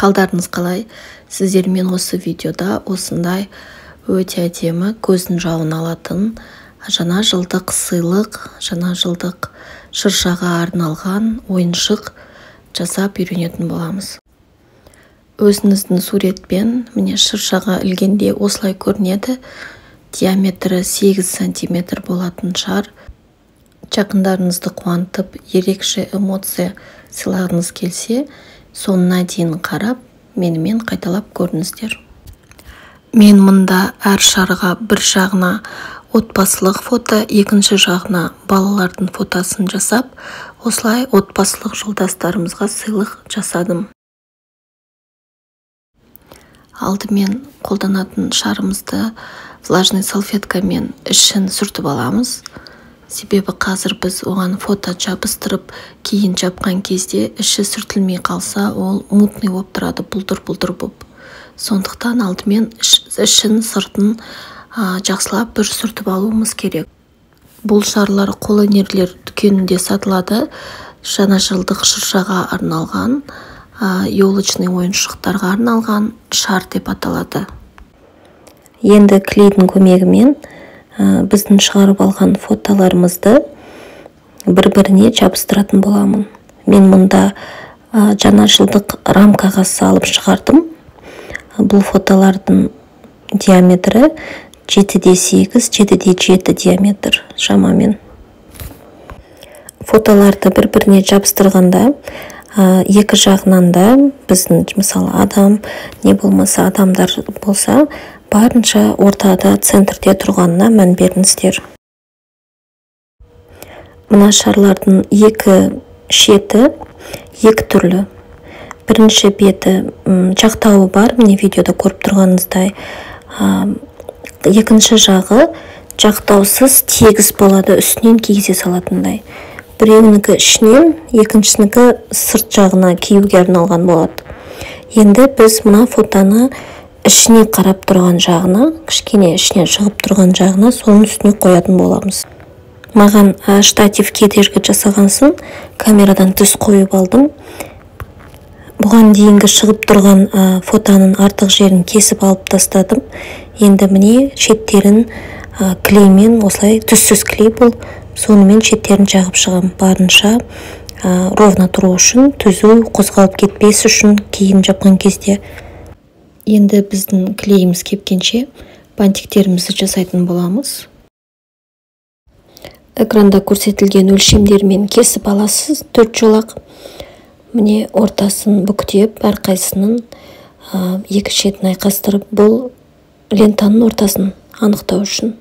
Қалдарыңыз қалай? Сіздермен осы видеода осындай өте әдемі көздің жауын алатын жаңа жылдық сыйлық, жаңа жылдық шыршаға арналған ойыншық жасап үйренетін боламыз. Өзіңіздің суретпен міне шыршаға ілгенде осылай көрінеді. Диаметрі 8 сантиметр болатын шар. Жақындарыңызды қуантып, ерекше эмоция сыйлағыңыз келсе, соңына дейін қарап, менімен қайталап көріңіздер. Мен мұнда әр шарға бір жағына отбасылық фото, екінші жағына балалардың фотосын жасап, осылай отбасылық жолдастарымызға сыйлық жасадым. Алдымен қолданатын шарымызды влажный салфеткамен ішін сүртіп аламыз. Себебі қазір біз оған фото жабыстырып, кейін жапқан кезде іші сүртілмей қалса, ол мутный болып тұрады, бұлдыр-бұлдыр болып. Сондықтан алдымен ішін, сыртын жақсылап бір сүртіп алуымыз керек. Бұл шарлар қолөнерлер дүкенінде сатылады. Жаңа жылдық шыршаға арналған, елочный ойыншықтарға арналған шар деп аталады. Енді клейдің көмегімен біздің шығарып алған фотоларымызды бір-біріне жабыстыратын боламын. Мен мұнда жаңа жылдық рамкаға салып шығардым. Бұл фотолардың диаметрі 7,8, 7,7 диаметр шамамен. Фотоларды бір-біріне жабыстырғанда екі жағынан да біздің, мысалы, адам, не болмаса адамдар болса, барынша ортада, центрде тұрғанына мән беріңіздер. Мына шарлардың екі шеті екі түрлі. Бірінші беті жақтауы бар, міне видеода көріп тұрғаныңыздай. Екінші жағы жақтаусыз тегіс болады, үстінен кигізе салатындай. Біреуінікі ішінен, екіншісінікі сырт жағына киюге арналған болады. Енді біз мына фотоны ішіне қарап тұрған жағына, кішкене ішінен шығып тұрған жағына, соның үстіне қоятын боламыз. Маған штатив кедергі жасағансын, камерадан түс қойып алдым. Бұған дейінгі шығып тұрған фотоның артық жерін кесіп алып тастадым. Енді міне шеттерін клеймен, осылай түссіз клей бұл, сонымен шеттерін жағып шығам. Барынша ровно тұру үшін, түзу қозғалып кетпес үшін кейін жапқан кезде. Енді біздің клейіміз кепкенше бантиктерімізді жасайтын боламыз. Экранда көрсетілген өлшемдермен кесіп аласыз 4 жолақ. Міне ортасын бүктеп, әрқайсының екі шетін айқастырып, бұл лентаның ортасын анықтау үшін.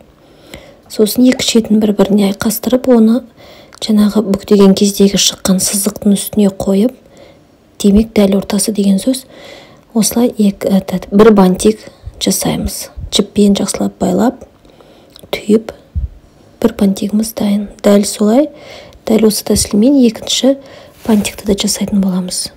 Сосын екі шетін бір-біріне айқастырып, оны жаңағы бүктеген кездегі шыққан сызықтың үстіне қойып, демек дәл ортасы деген сөз. Осылай бір бантик жасаймыз. Жіппен жақсылап байлап, түйіп, бір бантигіміз дайын. Дәл солай, дәл осы тәсілмен екінші бантикті де жасайтын боламыз.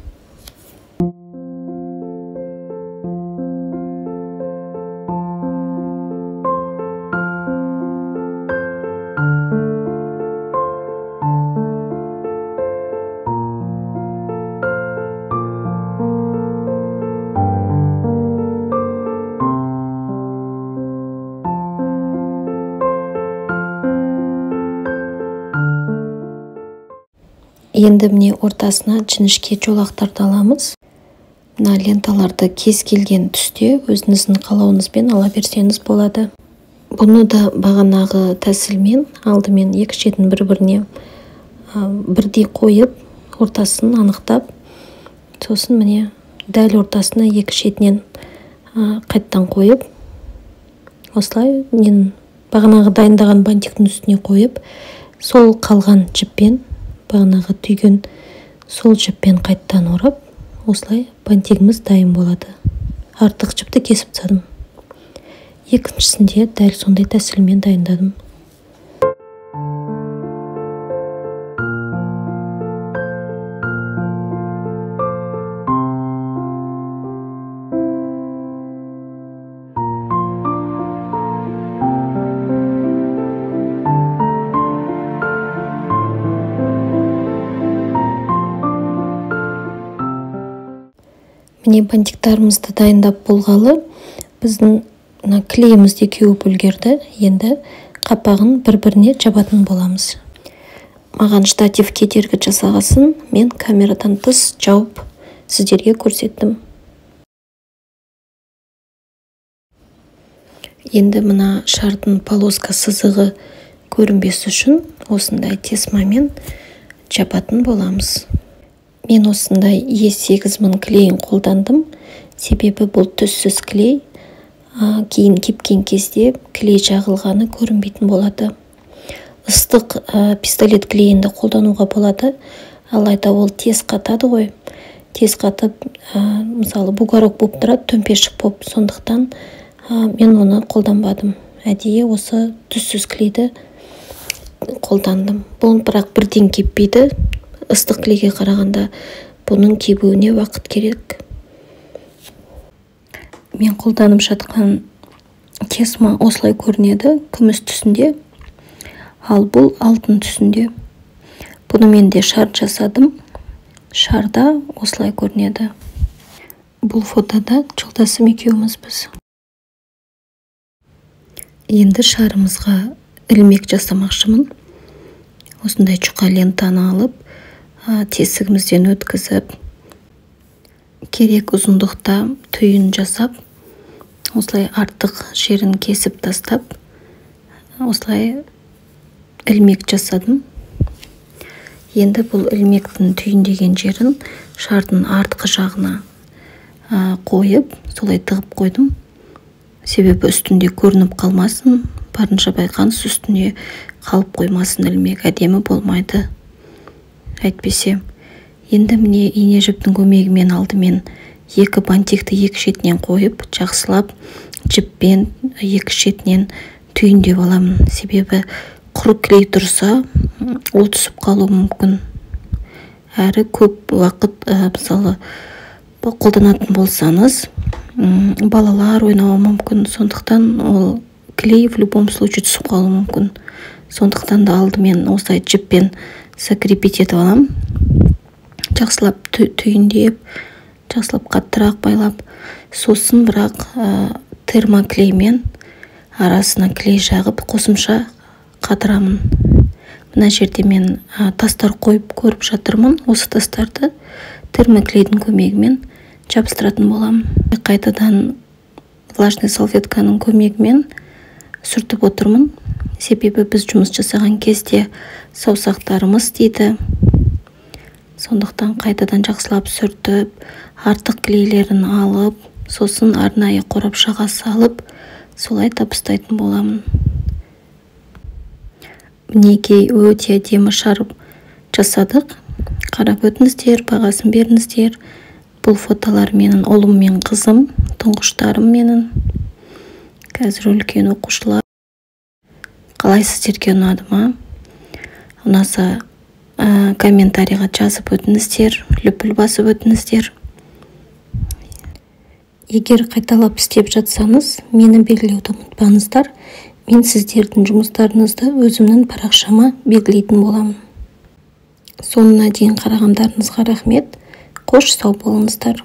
Енді міне ортасына жіңішке жолақтарды аламыз. Мына ленталарды кез келген түсте өзіңіздің қалауыңызбен ала берсеңіз болады. Бұны да бағанағы тәсілмен алдымен екі шетін бір-біріне бірдей қойып, ортасын анықтап, сосын міне дәл ортасына екі шетінен қайттан қойып, осылай мен бағанағы дайындаған бантиктің үстіне қойып, сол қалған жіппен, бағанағы түйген сол жіппен қайттан орап, осылай бантигіміз дайын болады. Артық жіпті кесіп тастадым. Екіншісінде дәл сондай тәсілмен дайындадым. Міне, бантиктарымызды дайындап болғалы, біздің мына клейіміз де кеуіп үлгерді. Енді қапағын бір-біріне жабатын боламыз. Маған штатив кедергі жасағасын, мен камерадан тыс жауып сіздерге көрсеттім. Енді мына шардың полоска сызығы көрінбес үшін осындай тесмамен жабатын боламыз. Мен осындай Е8000 клейін қолдандым, себебі бұл түссіз клей, кейін кепкен кезде клей жағылғаны көрінбейтін болады. Ыстық пистолет клейін де қолдануға болады, алайда ол тез қатады ғой. Тез қатып, мысалы, бугорок болып тұрады, төмпешік болып, сондықтан мен оны қолданбадым. Әдейі осы түссіз клейді қолдандым. Бұл бірақ бірден кеппейді. Ыстық клейге қарағанда бұның кебуіне уақыт керек. Мен қолданып жатқан тесма осылай көрінеді, күміс түсінде, ал бұл алтын түсінде. Бұны мен де шар жасадым. Шарда осылай көрінеді. Бұл фотода жолдасым екеуміз біз. Енді шарымызға ілмек жасамақшымын. Осындай жұқа лентаны алып, тесігімізден өткізіп, керек ұзындықта түйін жасап, осылай артық жерін кесіп тастап, осылай ілмек жасадым. Енді бұл ілмектің түйіндеген жерін шардың артқы жағына қойып, солай тығып қойдым. Себебі үстінде көрініп қалмасын, барынша байқаңыз, үстіне қалып қоймасын, ілмек әдемі болмайды әйтпесе. Енді міне, ине жіптің көмегімен алдымен екі бантикті екі шетінен қойып, жақсылап жіппен екі шетінен түйіндеп аламын. Себебі құр клей тұрса, ол түсіп қалуы мүмкін. Әрі көп уақыт, мысалы, қолданатын болсаңыз, балалар ойнауы мүмкін, сондықтан ол клей в любом случае түсіп қалуы мүмкін. Сондықтан да алдымен осылай жіппен закрепить етіп аламын, жақсылап түйіндеп, жақсылап қаттырақ байлап, сосын бірақ термоклеймен арасына клей жағып қосымша қатырамын. Мына жерде мен тастар қойып көріп жатырмын. Осы тастарды термоклейдің көмегімен жабыстыратын боламын. Қайтадан влажный салфетканың көмегімен сүртіп отырмын. Себебі біз жұмыс жасаған кезде саусақтарымыз тиді. Сондықтан қайтадан жақсылап сүртіп, артық клейлерін алып, сосын арнайы қорапшаға салып, солай табыстайтын боламын. Мінекей, өте әдемі шар жасадық. Қарап өтіңіздер, бағасын беріңіздер. Бұл фотолар менің ұлым мен қызым, тұңғыштарым менің. Қазір үлкен оқушылар. Қалай, сіздерге ұнады ма? Ұнаса, комментарийға жазып өтіңіздер, лүпіл басып өтіңіздер. Егер қайталап істеп жатсаңыз, мені белгілеуді ұмытпаңыздар. Мен сіздердің жұмыстарыңызды өзімнің парақшама белгілейтін боламын. Соңына дейін қарағандарыңызға рахмет. Қош, сау болыңыздар.